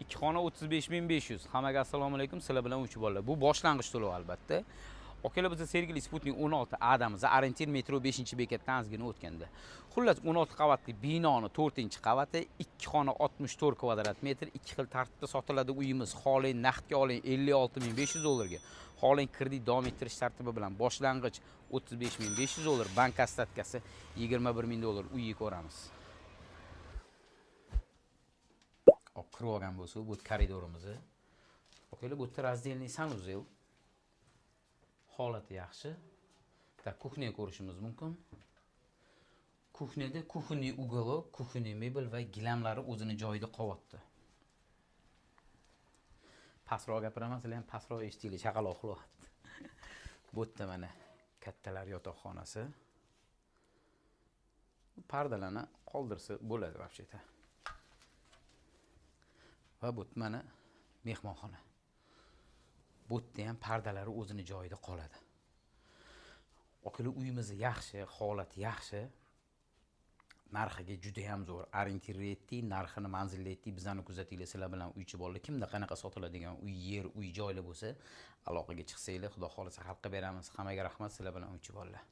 2 xona 35 500. Hammaga assalomu alaykum, sizlar bilan Uychi bolalar. Bu boshlang'ich to'lov albatta. Akalar, biz Sergeli Sputnik 16 Adamiz, Orientir metro 5-bekatdan ozgina o'tganda. Xullas, 16 qavatli binoni 4-qavati, 2 xona 64 kvadrat metr, ikki xil tartibda sotiladi uyimiz. Xohlang naqdga oling 56 500 dollarga. Xohlang kredit davom ettirish tartibi bilan boshlang'ich 35 500 dollar, bank остатка si 21 ming dollar. Uyni ko'ramiz. Olib kirib olgan bo'lsa, bu koridorimizni. Akalar, bu yerda раздельный санузел. Holati yaxshi. Так, кухня ko'rishimiz mumkin. Кухня da кухонный уголок, кухонный mebel va gilamlari o'zini joyida qolyapti. Pastroq gapiraman, sizlar ham pastroq eshitinglar, chaqaloq uxlayapti. Bu yerda mana kattalar yotoqxonasi. Pardalarni qoldirsa bo'ladi вообще-то. Va bu yerda mana mehmonxona. Bu yerda ham pardalari o'zini joyida qoladi. Akalar, uyimiz yaxshi, holati yaxshi. Narxiga juda ham zo'r. Orientir aytdik, narxini manzilni aytdik, bizani kuzatinglar, sizlar bilan Uychi bolalar. Kimda qanaqa sotiladigan uy, yer, uy joylar bo'lsa, aloqaga chiqsanglar, Xudo xohlasa hal qilib beramiz. Hammaga rahmat, sizlar bilan Uychi bolalar.